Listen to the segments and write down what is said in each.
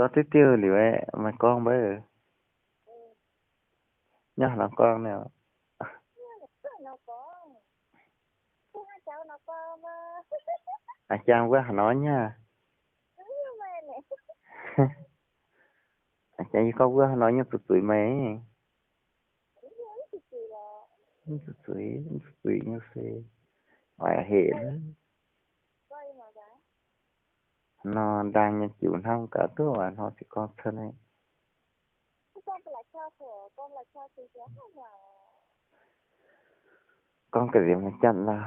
Zorqv diuv diuv liuz aeqv, meih gorngv mbuox. Nyaah nor gorngv naaic. A'jang wuov haaix nor nyaah? A'jang yie gorngv wuov haaix nor nyungc zuqc zuiz meih? Mv zuqc zuiz, mv zuqc zuiz nyei se oix hec nor ndaang nyei jiuc hnamv gaax duqv hnoi se gorngv cuotv naaiv. Gorngv ga'nziex maiv janx nor.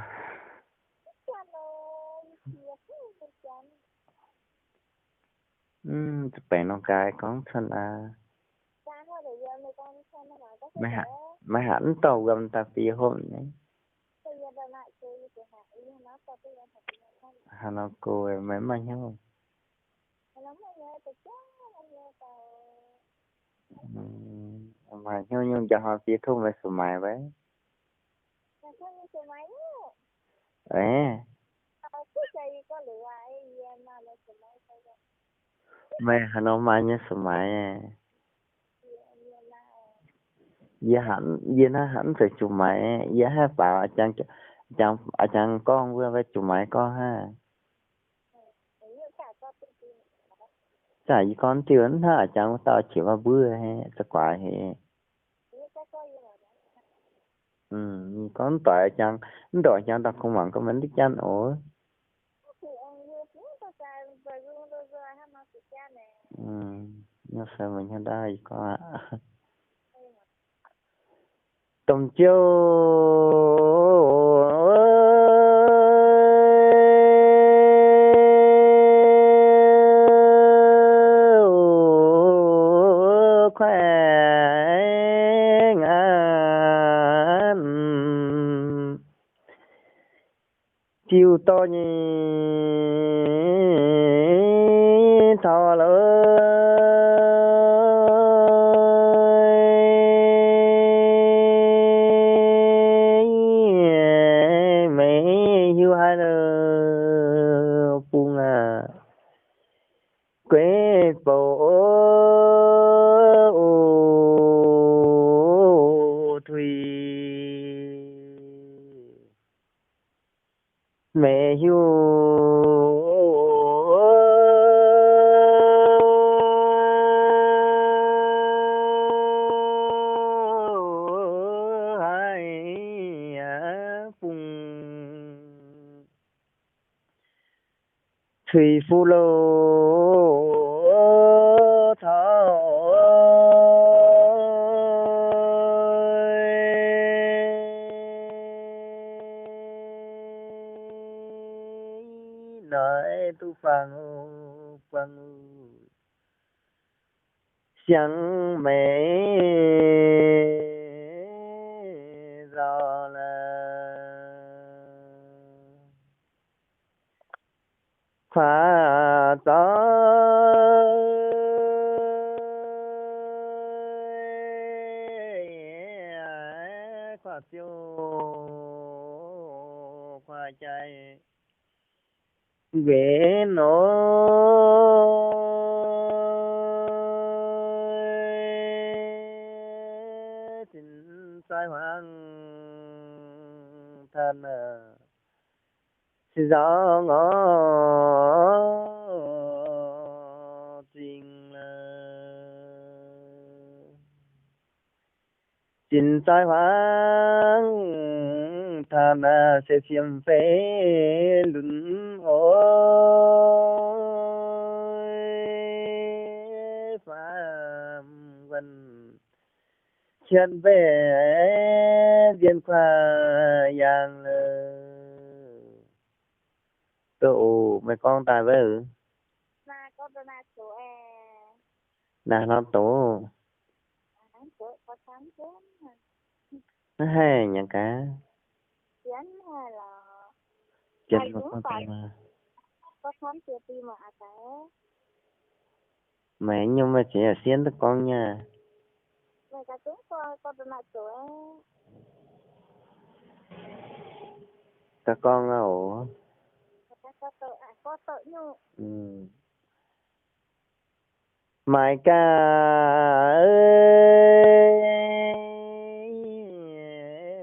Mv zuqc baengc nor gaax gorngv cuotv aqv. Meih haiz mv dorh wuom daaih fih hopv nyei. Haaix nor go meih mv maaih hnyouv. Maaih hnyouv nyungc njang hnoi fih tungv meih suqc maaiz mbaeqv. Meih haaix nor maaih nyei suqc maaiz? Yie, yie naaiv haiz mv zeiz zuqc maaiz, yie haih faaux a'jang, a'jang gorngv wuov, zuqc maaiz gorngv hnangv. Zaqc yie gorngv diuh hnangv a'jang wuov dauh qiex maiv mbuov haic, za'guaax haic. Gorngv mv doic a'jang, mv ndorqc a'jang daaih kungx mangc gorngv maiv duqv janv oc. Nyei fai meih hnyouv ndaauv yie gorngv aqv. Domh jiouv kuaaiv ngaanc, diuh dorh nyei taux lorqc. Meih hiuv haaix nor bung aqv? Gueix bouc o, tuix. Meih hiuv haaix bung cuix fuqv loh taux noic duqv buangh, buangh siang meih nzauh lorqc. Kuaaiv zaux kuaaiv ziouv kuaaiv jai nquenc nor, zinh zaih huaang tan se nzauh ngorc zingh lorqc. Zinh zaih huaang tan se fiem fei lunx oix, faam wuonh cietv mbaeqc nzien kuaaiv yangh lorqc. Doqc oc, meih gorngv daaih wuov. Naaiv nor doqc. Mv haih nyanc gaax. Meih nyungc meih ziex yaac sienv duqv gorngv nyei. Gaax gorngv aqv oc. Maaih gaax,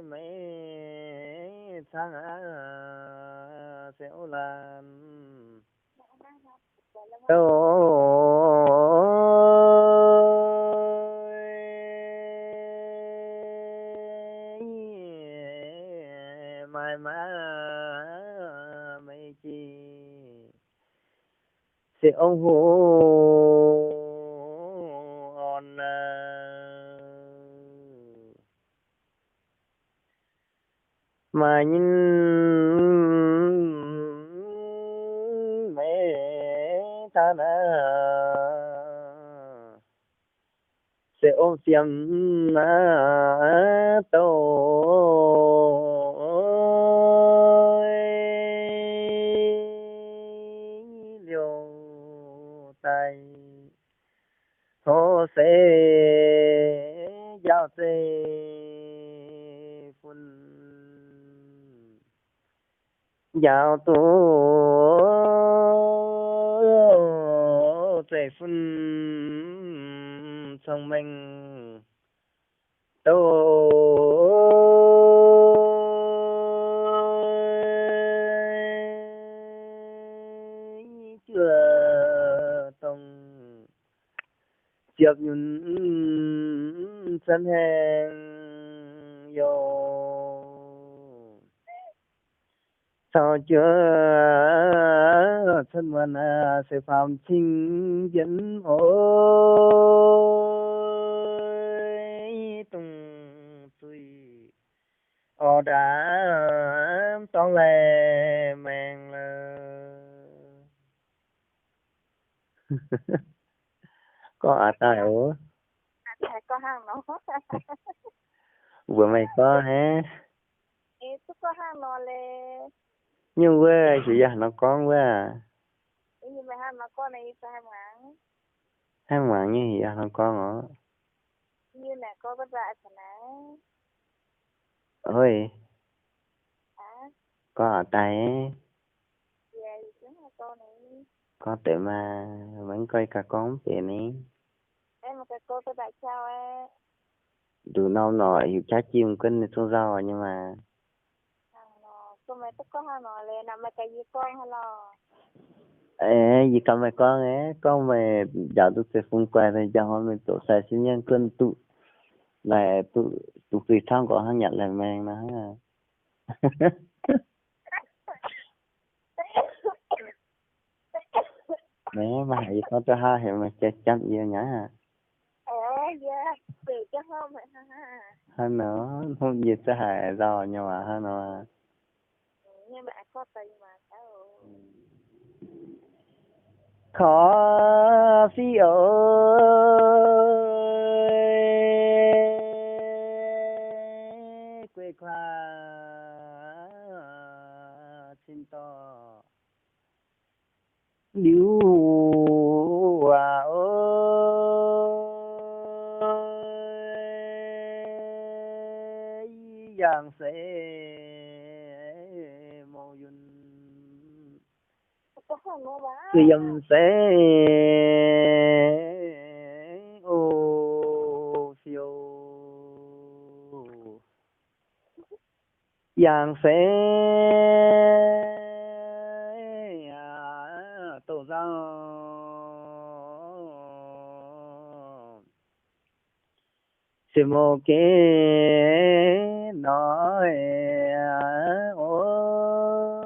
meih cangv aqv, se ov laanh. Douh maaih maa meih jiex, se ong hoc orn aqv. Maaih nyinh meih cangv aqv, se ong fiem aqv, douh liouh daaih tov se njaaux zeiv-fun. Njaaux duqv zeiv-fun cong-mengh douh juoh dongh ziepc nyunc cuotv heng youh. Caux juov cuotv muonz se faam cing jienv oix dungx zuih orv ndaamv dorngx laih maengx lorqc. Gorngv a'daaih oc. Mbuox meih gorngv aqv. Nyungc wuov heuc yie haaix nor gorngv wuov? Hnangv muangx nyei heuc yie haaix nor gorngv oc. Oi, gorngv a'daaih. Gorngv deix maah, maiv gorngv gauh gorngv mv benx ni. Nduqc norm nor hiuv qaqv jiem gunv ninh zungv nzauh nyei maah. Aeqv, yie ganh maaih gorngv aeqv, gorngv meih njaaux duqv zeiv-fun guaix, njaaux hmuangx mienh zoqc sai sin nyangv gunv duqv, naaic duqv zuiz camv nqorngv hnangv nyanc laih maengx nor hnangv. Naaiv maaih haic yie gorngv duqv haav haic, maaih jaax jamv yie nyei aqv. Hnangv nor, hopv yie za'gengh haiz nzauh nyei waac hnangv nor. Korv-fiqv oc, guei kuaax cin dorh liuz waac oc, yangh seix mouc yunh, zuiz yiem seix oc fiou. Yangh seix douh nzauh, se mouc geh noic oc,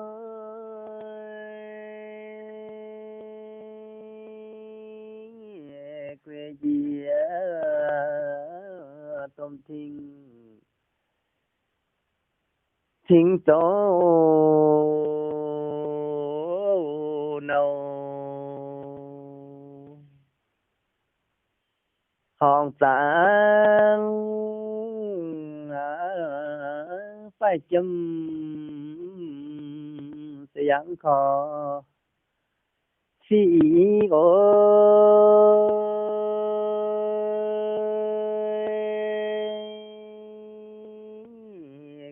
guei njiec domh ting. Cingx zoux nouh horngc zaangc faix jiem, se yangh korv-fiqv oc,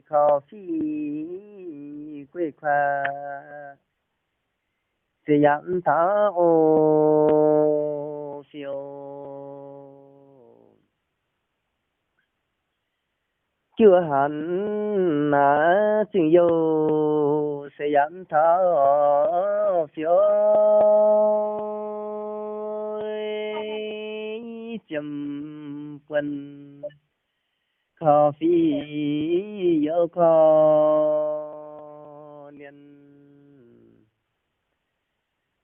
korv-fiqv gueiv kuaax, se yangh mv taux oc, fiou. Juov hanc naaiv zingh youh se yaac mv taux fiou, ziemx buonc korv-fiqv youh korv-lienh.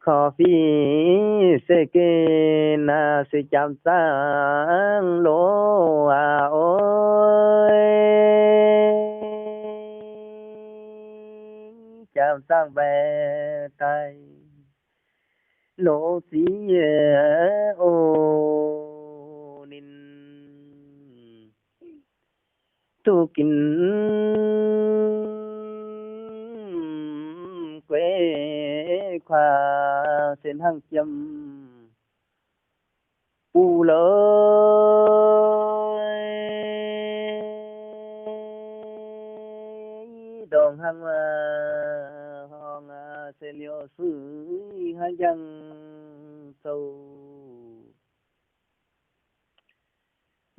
Korv-fiqv se gengh naaiv se jaam zaangv loz aac oix, jaam zaangv mbaeqc daaih longc ziex oc ninh. Duqv ginv gueix kuaah se hnangv jiem buv loh, ndongc hnangv horngh se liouh suiv hnangv njang zoux.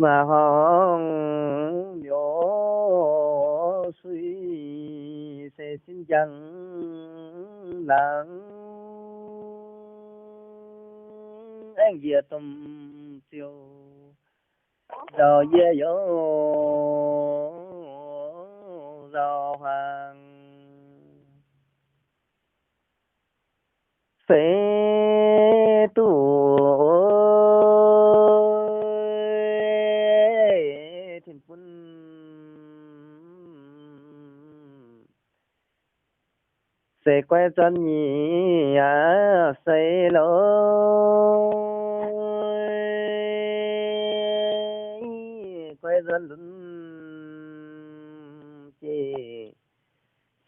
Maaih horngh liouh suiv se sin njang laangz, aengx njiec domh ziouc nzauh yie youh nzauh huaang. Se duqv tin-bun se guaiv nzuonx nyic aac se loh, guaiv nzuonx lunx jiex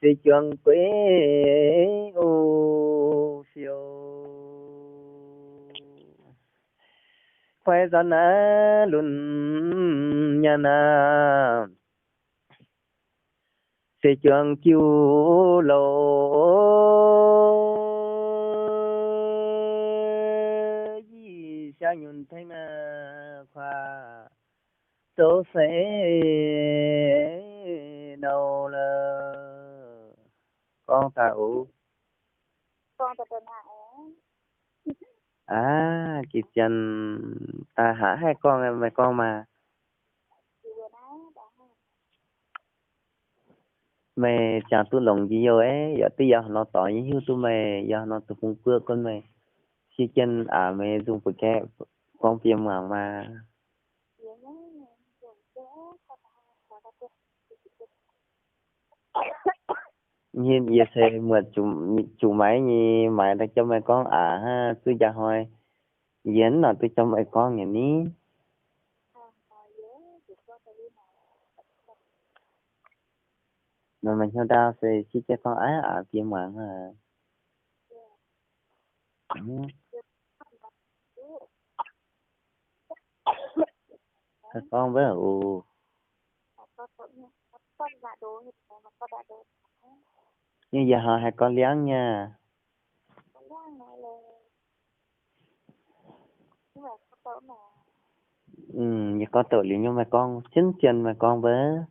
se juangc gueix oc fiou. Guaiv nzuonx naaiv lunx nyanc aac, se juangc jiu louc yie siang nyunc tengx naaiv kuaah zoux se nouh lorqc. Gorngv daaih oc. Aav, gih janx daaih haaix haih gorngv, meih gorngv maah. Meih jangx duqv longx njien-youh, yaac duqv yaac nor dorngx nyei hiuv duqv meih, yaac nor duqv bung buoqv gunv meih. Siev jienv aac, meih nzung buoz-gaeqv gorngv biem muangx maah. Yie se muoz zuqc maaiz nyei, maaiz daaih jauv meih gorngv aac hnangv, zuqv njang hnoi yie nor duqv jauv meih gorngv nyei ni. Meih hnyouv ndaauv se siev jienv gorngv aav aac biem muangx hnangv. Gorngv wuov oc. Nyei yie hnoi haih gorngv liangv nyei. Yie gorngv douc liuz nyei meih gorngv, zien-zien meih gorngv wuov.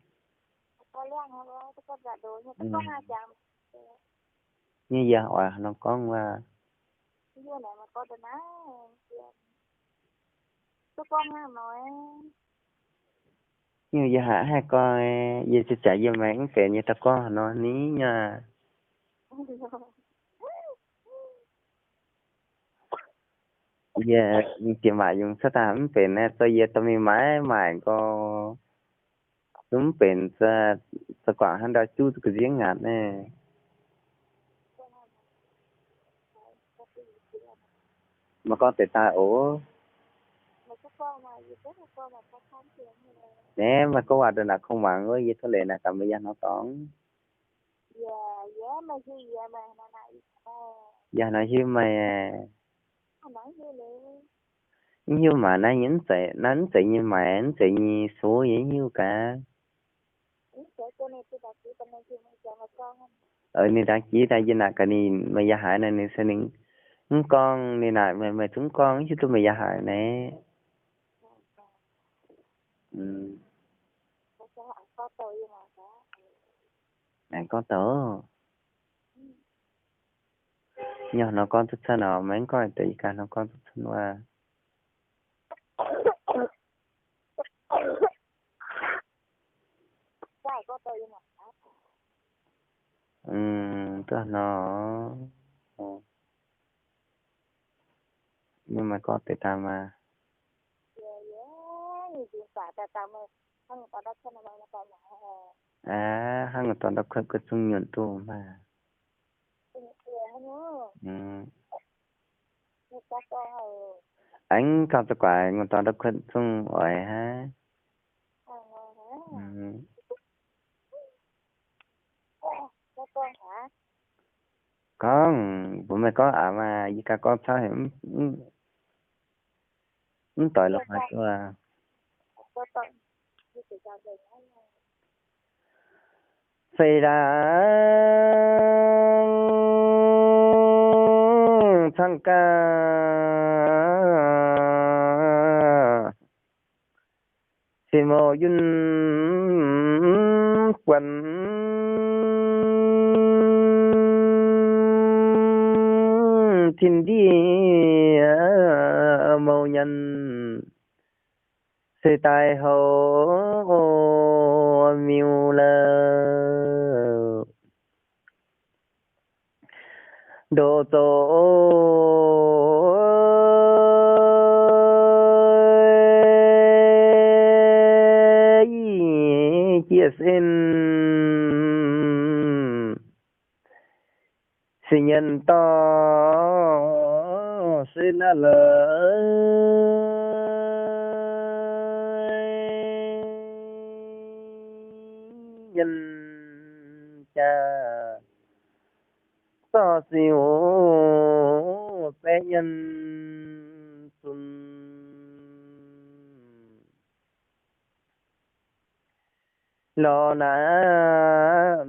Nyei yie oix haaix nor gorngv wuov. Nyei yie haiz haih gorngv, yie ziouc jaax yie maengx mv benx yie daaih gorngv haaix nor ni nyei. Yie diex maac yungz cuotv daaih mv benx naaiv, zoux yie dorh mingh maaiz maaic nqoi, zungv mv benx, za'guangc hnangv ndau juv ga'nziev ngaatc naaiv. Meih gorngv deix daaih oc. Naaiv meih gorngv waac ndongc naaic kungx muangx wuov, yie tov leiz naaic gaax meih yangh nor dorngx. Yangh nor hiuv meih. Mv hiuv maaic naaiv nyei, mv zeiz, naaiv mv zeiz nyei maaic, mv zeiz nyei soux, yie mv hiuv gaax. Ninh dangx jiex daaih yie naaic gaax ninh, meih yaac haiz naaic, ninh se ninh mv gorngv, ninh naaic meih, meih zungv mv gorngv, mv hiuv duqv meih yaac haiz naaic. Aengx gorngv douc. Nyorh nor gorngv cuotv cuotv nor, maiv gorngv deix, ih ganh nor gorngv cuotv cuotv wuov. Duqv nor. Mv maaih gorngv deix daaih maah. Aav, hnangv dorn ndau kuotv guv zungv nyunc duqv maah. Aengx kangv za'guaix ngongh dorn ndau kuotv zungv oix hnangv. Gorngv, mbuo maiv gorngv aav maah, yie ganh gorngv camv haic, mv doix longx haic duqv. Fei laangz cangv gaax, se mouc yunh buonc tin ndiev mouc nyanc, se daaih houc miuc lorqc. Ndoqc zoux jiex sen, se nyanc dorh sen aqv lorqc. Nyanc jaax zorqv sic baeqv nyanc zunc. Lorz naaiv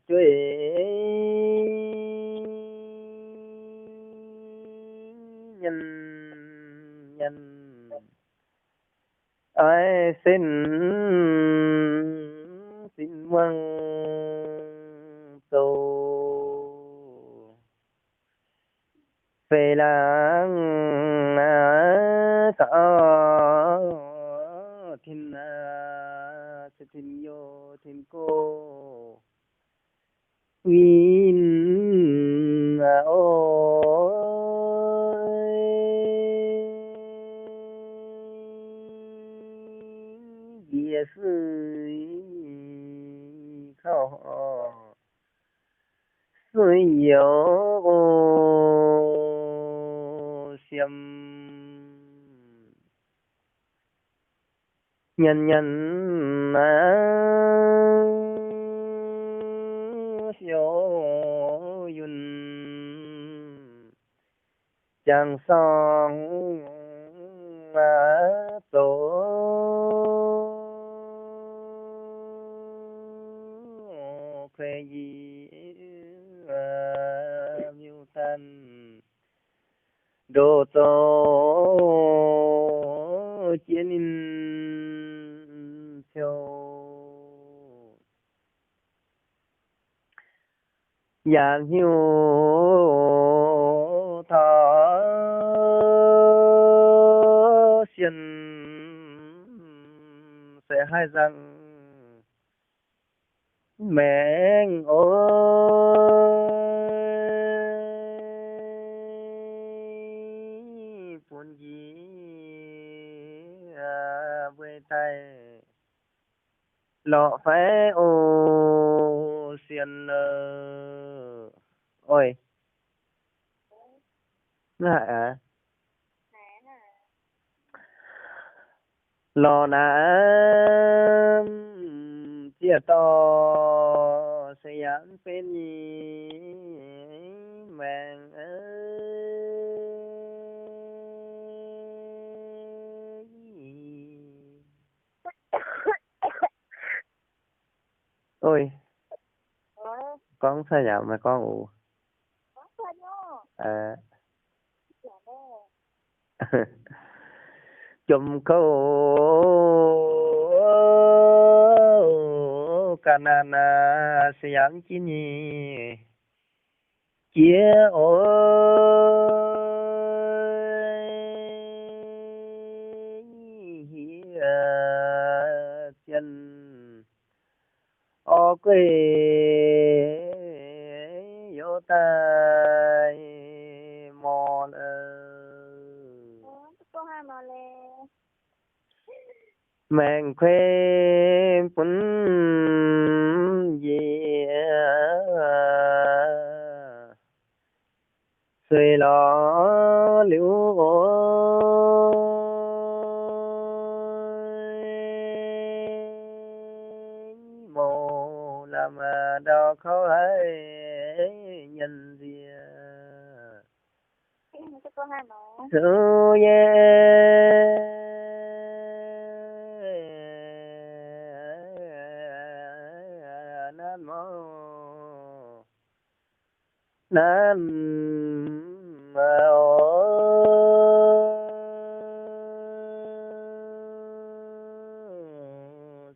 jueiv nyanc nyanc, oix sen sin muangh zoux. Fei laangz ga'au tin aav, se tin youh tin gox win oix njiec suiv kauv horc, suiv youz siem. Nyanc nyanc siou yunh, jangx sorng zoux kuei yie miuc-daan, ndoqc zoux jiex ninh ciou. Yaac hnyouv taux sienh se haih nzangc maengx oc. Bun yie mbuo daaih lorqc fai oc, sienh aac. Oix, mv haiz aqv. Lorqc naaiv ziex dorh se yaac mv benx nyei maengx. Oix, gorngv cai yaac maiv gorngv oc. Jomc kouv ga'naaiv naaiv se yaac mv jienv nyei jiex oc. Hieh zien orv gueiv youz daaih mor la'maengx kuei bun yie sueih lorz liuz oc. Mouc lamh ndau kouv haic nyanc nziex zuqc yie nanv mouc nanv oc.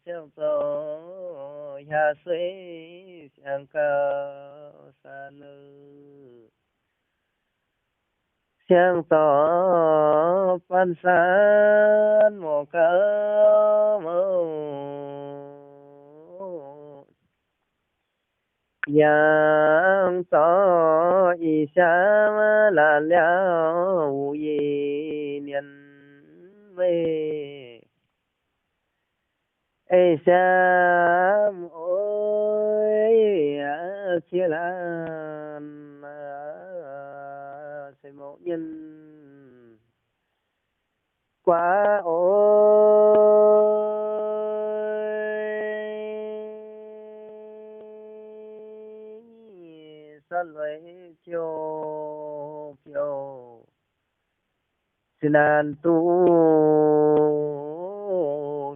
Siang-zoux hiaang suiv siang-gauh san-nouh, siang-zoux fan-san mouc gauh mouc. Yangh zorqv ih siaamv laanh liaauv wuc yie nienx meih. Ei siaamv oix, qiex laanh se mouc nyei guaax oc. Sotv lueic piou-piou, se naanc duqv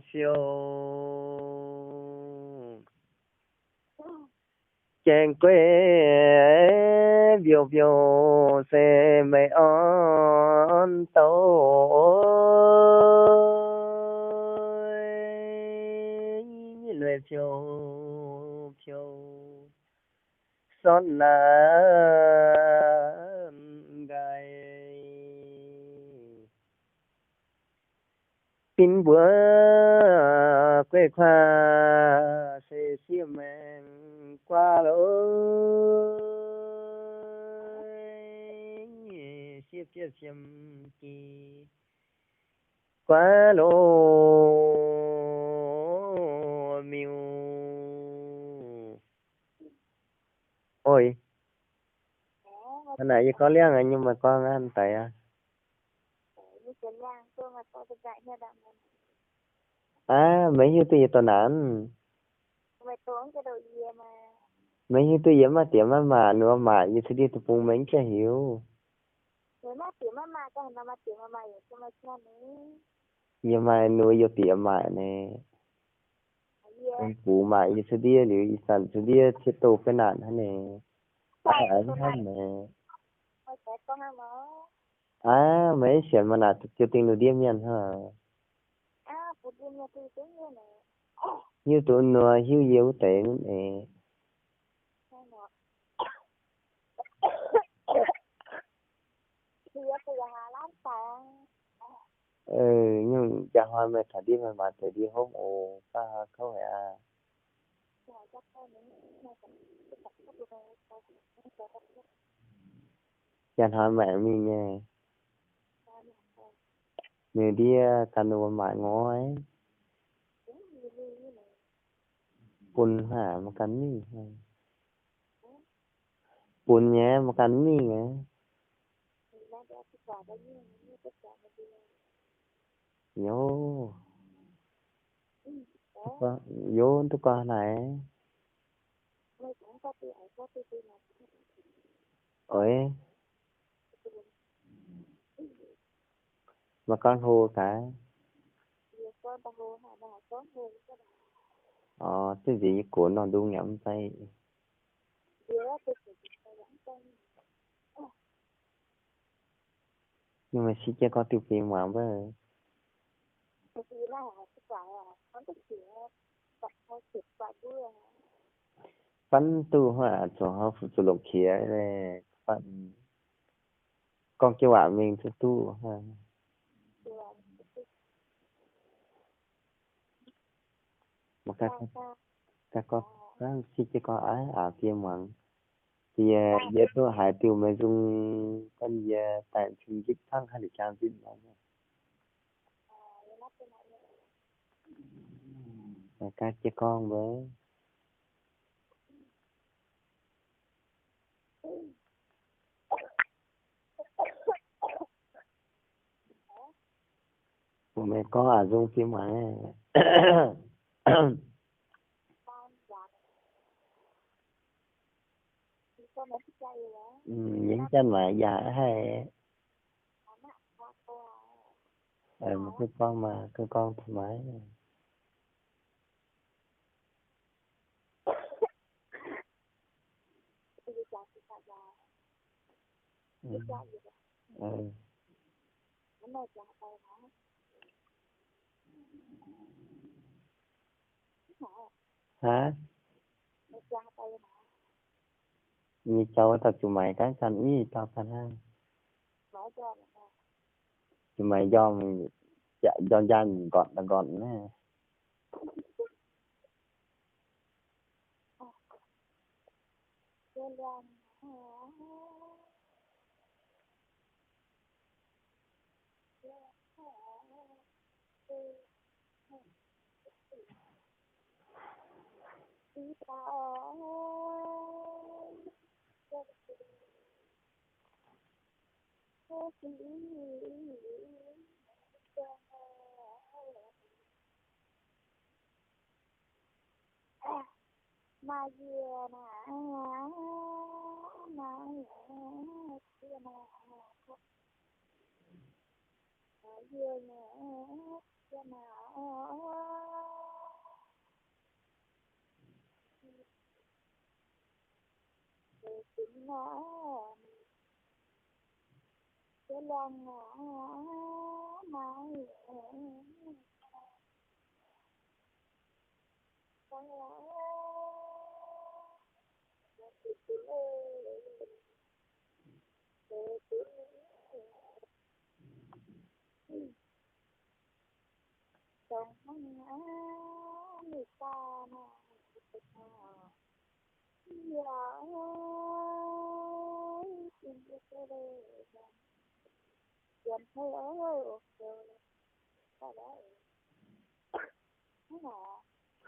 fiou. Jaeng gueiv mbiouh-mbiouh se meih orn douc, lueic piou-piou sotv naanc nqaai. Bin mbuo gueiv kuaah se siev maengx guaav loz, siev jienv fiem gi guaav loz miuc. Oi, hnangv naaic yie gorngv liangv nyei, meih gorngv hnangv deix aqv. Aav, meih hiuv duqv yie dongh naanc? Meih hiuv duqv yie maiv diex maiv maac, ninh mbuo maaic yie caux ndiev deic-bung, meih mv gaengh hiuv. Yie maaih ninh mbuo youh diex maaic naaic. Bungx maaic yie caux ndiev liuz, ih zanc caux ndiev ciev douz fai naanc hnangv naaic. Aav, meih sienx maaih naaic jiu dingh lungh ndiev mienh hnangv. Hiuv duqv nor hiuv yie wuov deix aqv. Nyungc njang hnoi meih taux ndiev meih maaiz deix ndiev hopv oc, baav hnoi kouv haic aqv. Njang hnoi maengc mingh nyei. Ninh ndiev gan ninh mbuo maaic ngoi. Bun haic maiv gan mingh. Bun nyei maiv gan mingh aqv. Yoh, yoh, duqv gorngv naaic. Oix, maiv gorngv hlo gaax. Orv, zinh nziex yie gox norm ndung yaac mv zeiz. Ninh maiv siev jienv gorngv diuh fim muangx mbuo. Fatv duqv hnangv, zuqc hov, zuqc longc qiex, fatv gorngv jienv waac mingh duqv duqv hnangv. Mv gaax, gaax gorngv, gaax gorngv, aa, se jiez gorngv aav, aav, fiev muangx. Yie, yie duqv haiz diuh maiv nzung, gorngv yie daaih cing nqipv tangv haaix liuz jaa nzipv nor. Gaax jiez gorngv mbuo. Mbuo maiv gorngv aav, nzung fiev muangx. Yie mv janx maaiz yaac haih. Mbuo gorngv maah, gorngv gorngv taux maaiz. Hnangv, nyei jauv wuov dauh zuqc maaiz gaax ganh ih dauh ganh hnangv. Zuqc maaiz njormh, njormh njaan nqortc nqortc naaiv.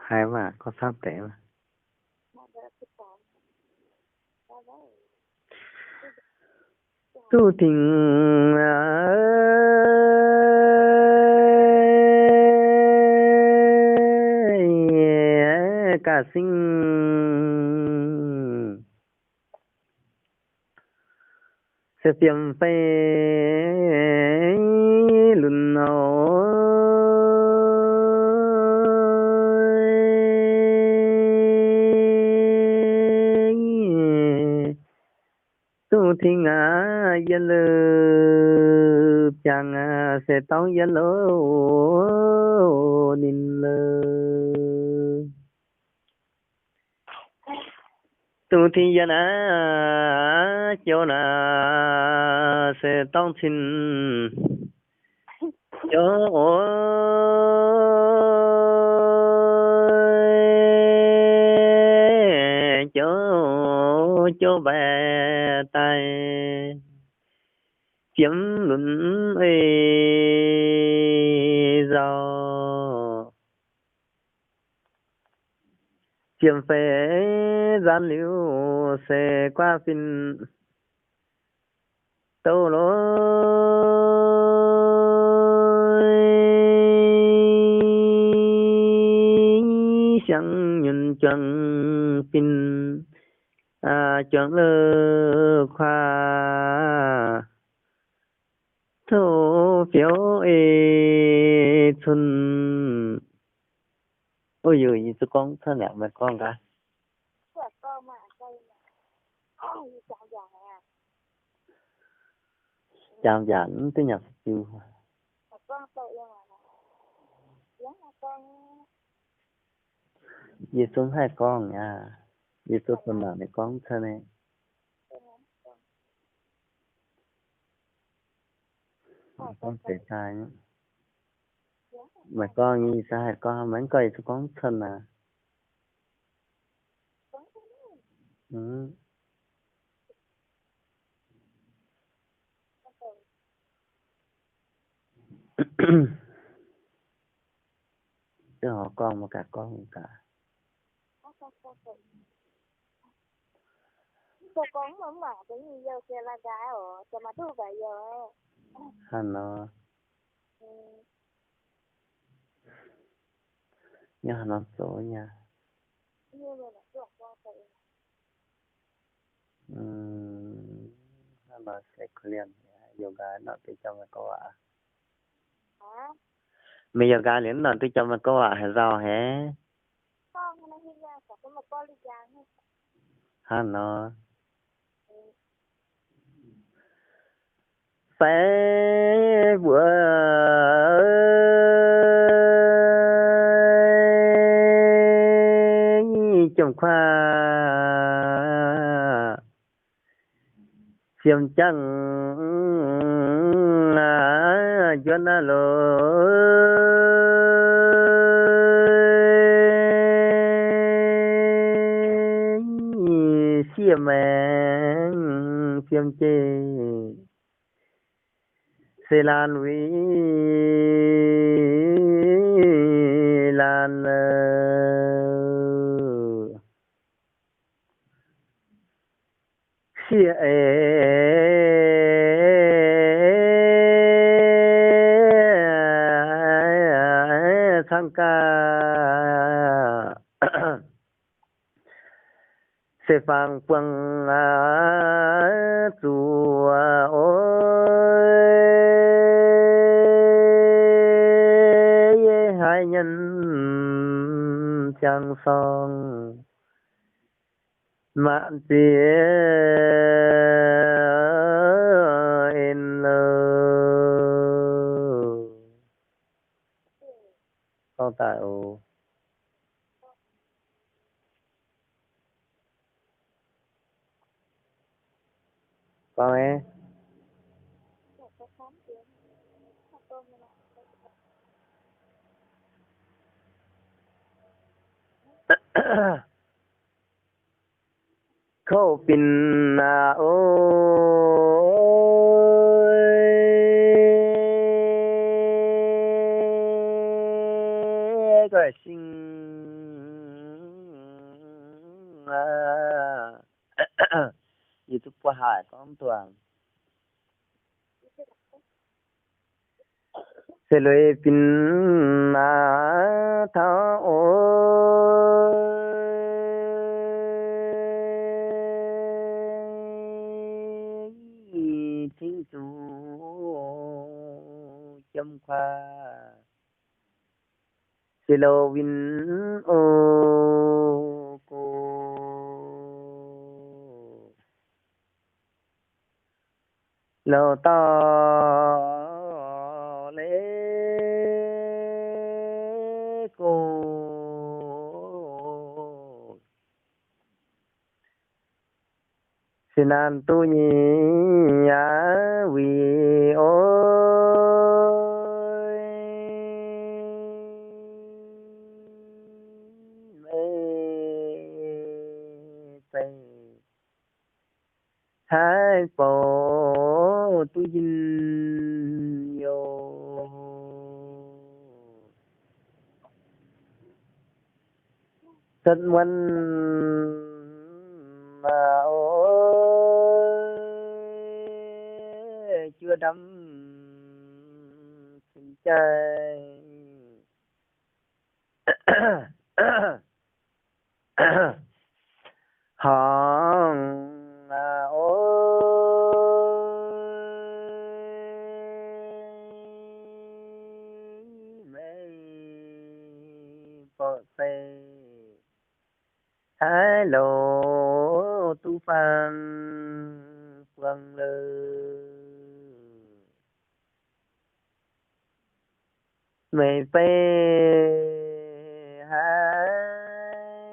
Haiz maah, gorngv camv deix maah. Duqv dingc ga'sing se fiem fei lunx oc. Duqv dingc aqv, yie leuv biangh aqv, se dorngx yie loz ninh leuv. Duqv dingc yie naaiv jouv naaiv se dorngx cin jouv oc. Jouv, jouv mbaih daaih fiem lunx ei nzauh. Fiem fei nzaanx liuz se guaav fin douc lorqc. Siang nyunc juangc fin, juangc lou kuaav, tov fiouv ei cun. Ov, yie zuqc gorngv cuotv mi'aqv, meih gorngv gaax. Jangx nyanc mv duqv nyanc fu'juv. Yie zungv haih gorngv aqv. Yie zungv bun mangc ninh gorngv cuotv naaiv. Meih gorngv nyei, yie zungv haih gorngv, meih mv gorngv yie zungv gorngv cuotv naaiv. Duqv horpc gorngv maiv gaax gorngv gaax. Hnangv nor. Nyoc nor zoux nyei. Hnangv nor se kuv liemh yoga nor duqv jauv meih gorngv waac. Meih yoga liuz nor duqv jauv meih gorngv waac haaix nzauh haic. Hnangv nor. Fai mbuo jomc kuaah fiem jangv njuonx aqv loh. Sieqv maengx fiem jeiv se laanh wuic laanh. Sieqv eix cangv gaax se fangx buangh zuqc oix. Yie haiz nyanc ziangh sorng maanc ziex en loh. Gorngv daaih oc. Gorngv aqv. Kouv binc aqv oc. Goiv sing aqv. Yie duqv buatc haic gorngv duangc. Se lueiz binc aqv taux oc. Cingv zuqc jiem kuaah se louh win o gox. Louh dauh leiz gox, se naanc duqv nyei aqv wuic oc. Meih zeiz haaix bouc duqv yinh youh cuotv muonv aqv oc. Juov ndamv cun jaiv horngz aqv oc. Meih borqc se haaix louh duqv fangx buangh lorqc. Meih zeiz haaix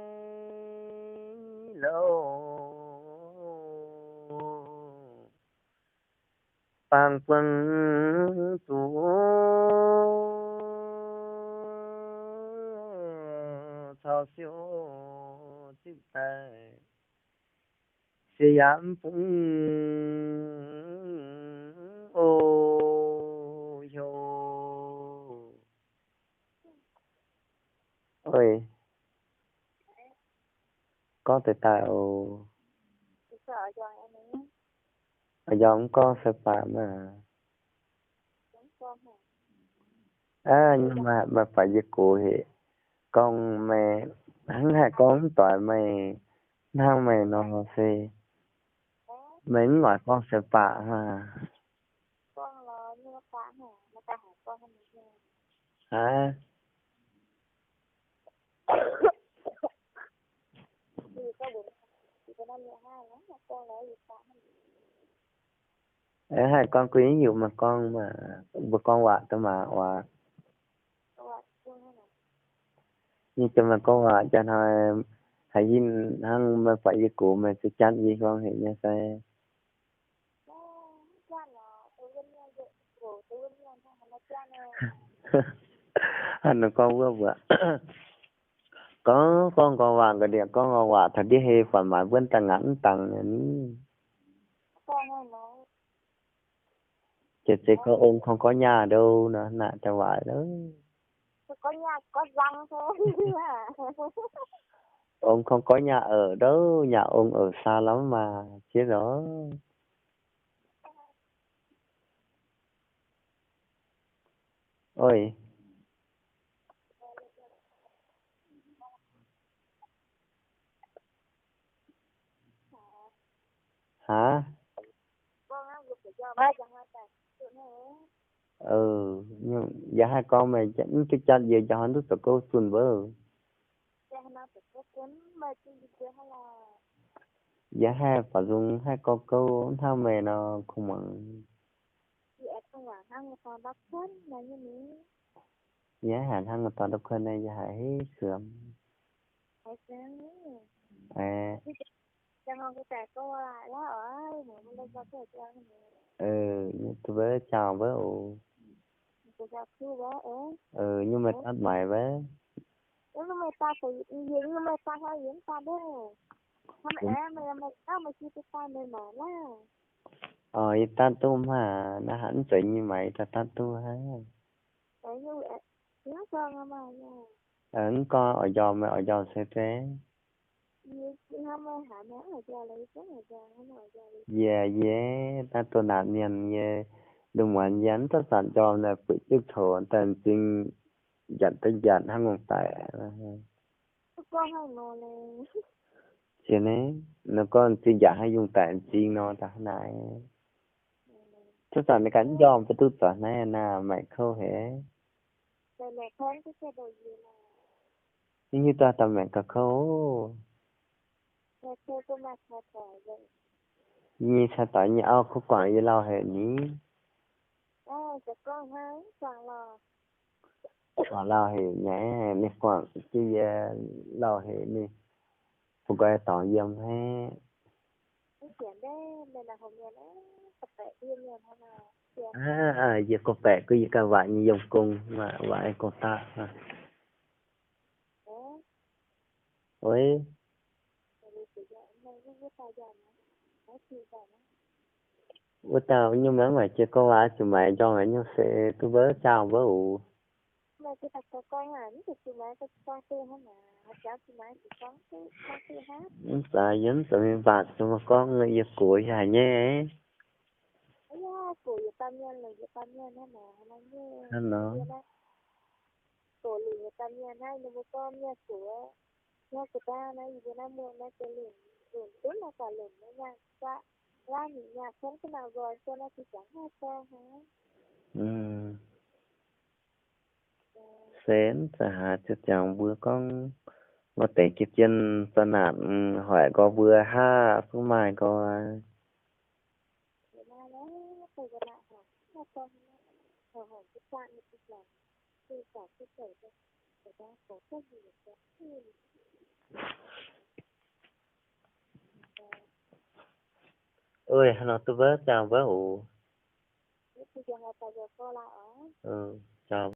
baang buangv zuqc caux siou zipv daaih, se yaac mv bung o houc. Oi, gorngv deix daaih oc. Yaac mv gorngv sai baac maah. Aav, maaih faix yie gox hec. Gorngv meih hnangv haih gorngv mv doic meih hnangv meih nor se meih mv oix gorngv sai baac maah. Aav, haih gorngv gu'nyuoz maaih gorngv, mbuo gorngv waac daaih maah, waac. Yie jiex maaih gorngv waac jaax hnoi, haiz yinh hnangv meih buatc yie gox meih se jatv yie hiuang hec nyei fai? Hnangv nor gorngv wuov mbuo gorngv, gorngv, gorngv waac nqa'haav, gorngv waac taux ndiev hei buatc maaiz mbuonv daaih ngaatc mv dangx ni. Jiex zeiz gorngv ong kong gorngv nyaah ndouv nor naaic daaih waaic loh. Ong kong gorngv nyaah oc ndouv, nyaah ong oc saa lamh maah, jiex oc. Oi. Aav, yaac haih gorngv meih mv duqv jatv yie, jaax hnoi duqv zoux gouv zunh wuov. Yie haih faaux nzung haih gorngv gouv hnangv meih nor kungx muangx. Yie haih hnangv nor taux ndau kuon naaiv yie haiz henv suonx. Duqv wuov cau wuov oc. Nyungc meih daaih maaiz wuov. Yie daaih duqv maah, naaiv haaix mv zeiz nyei maaiz, daaih daaih duqv hnangv. Mv gorngv oix njormh, meih oix njormh se deix. Yie, yie daaih duqv naanc mienh, yie ndongc muonz yie mv duqv zanc njormh naaic buic jienv coc daaih m'zing njanc daaih njanc hnangv ngongh daic. Sienx naaiv, nor gorngv m'zing njanc hnangv yungh daic m'zing nor daaih hnangv naaic. Duqv zanc ninh ganh mv njormh, mv duqv zanc naaiv naaic maengc kouv haic. Yie hiuv duqv daaih maengc gauh kouv. Yie nyei cai doic nyei auv kuv guangc yie lauh haic ni. Guangc lauh haic nyei, ninh guangc jienv yie lauh haic, ninh bungx nqoi dorngx yiem hnangv. Yie gorngv-baeqc gu yie ganh waac nyei yiem gong, waac gong-daqv. Oix, wuov dauh nyungc maengx maaih jiex gorngv waac zuqc maaiz njormh nyungc se duqv mbuo zaah mbuo oc. Mv baac yie mv zoux mingh mbatc zuqc gorngv yie gox yaac haiz nyei. Hnangv nor. Se mv zeiz haaix, ziouc jangx mbuo gorngv mbuo deix jiex jien za'naanc hoic nqoi mbuo haav fungv maaih nqoi. Hnangv nor duqv mbuo zaah mbuo oc. Jaa